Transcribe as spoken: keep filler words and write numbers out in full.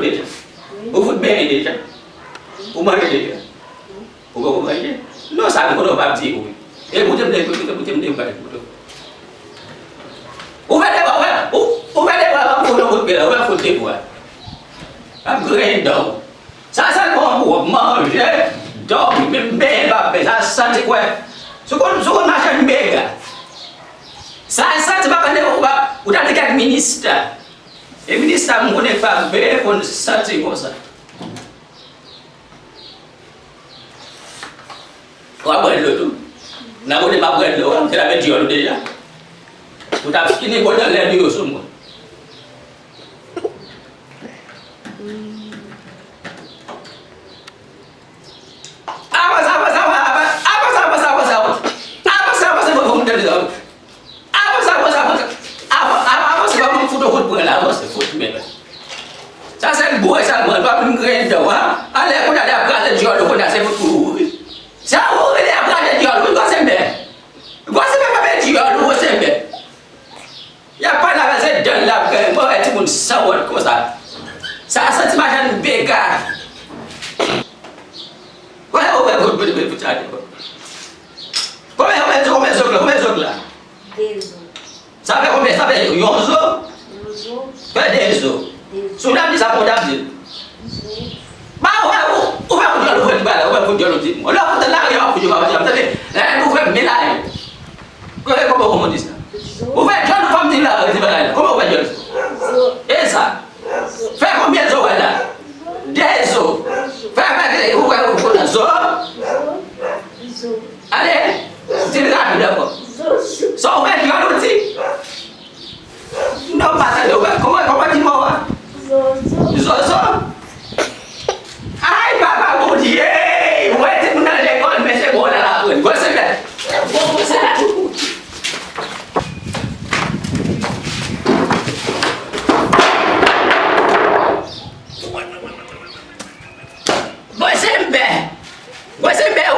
deja? Ou fout benyen deja? Ou manje deja? Ou poko manje? Non, sa m konnen w p ap di wi. E koute m, koute m, koute m, koute m, koute m. Ou fè devwa, ou fè, ou, ou fè devwa, w ap fout yon kout pye la, ou fè fout devwa. W ap griyen dan w. Sa sèlman pou w manje, dòmi, menm benyen pa fè, sa santi kwè. Si w konn, si w konn machann mega. Sa santi pa konn ou pa, ou ta di kèk minista. E minista m konnen pa byen konn santi konsa. W ap bwè dlo tou. Nan kote m ap bwè dlo a, m te lape dyòl ou deja. Ou t ap fini kote lè dlo yo sou mwen. Avanse, avanse, avanse, avanse, avanse. Avanse, avanse, avanse, avanse, avanse. Avanse, avanse, avanse, avanse, avanse, avanse, avanse, fout ou fout pran la, avanse, fout men la. Sa se boure sa pran, pa vin griyen dan w, ha. Anlè kounye a li ap kraze dyòl ou kounye a, se pou tou wi. Se a ou rele ap kraze dyòl ou wi, gwo senbè. Gwo senbè pa vle dyòl ou, gwo senbè. Y ap pale avè l, se dan l ap griyen. Mwen wè timoun sanwont konsa. Sa santi machann bega. Wè, wè, wè, wè, wè, wè, wè. Konbyen, konbyen zo, konbyen zo k la, konbyen zo k la? De zo. Sa fè konbyen, sa fè yon zo? Yon zo. Fè de zo. De zo. Si w ta di sa, pou w ta di l. Zo. Ba, ou fè, ou, ou fè kout dyòl, ou fè ti bagay la, ou fè kout dyòl, ou di, lè w fout lari, w ap fout yo pa pati, tande, lè nou fè men lari. Konbyen, konbyen w di sa? Zo. Ou fè dyòl, ou pa m di lari, ti bagay la. Konbyen ou fè dyòl? Zo. E sa? Zo. Fè konbyen zo w fè la? De zo. Fè, fè, fè, ou fè, ou fè zo? Zo. Zo. Ale, di l rapid ankò. Zozo. Sa w fè dyòl ou di? Non, m pa tande. Ou fè, kòman, kòman di mo a? Zozo. Zozo? Ay, papa Bondye! Ou wè timoun nan lekòl, men se bon nan laprann. Gwo senbè. Bon, bon, se la. Gwo senbè. Gwo senbè,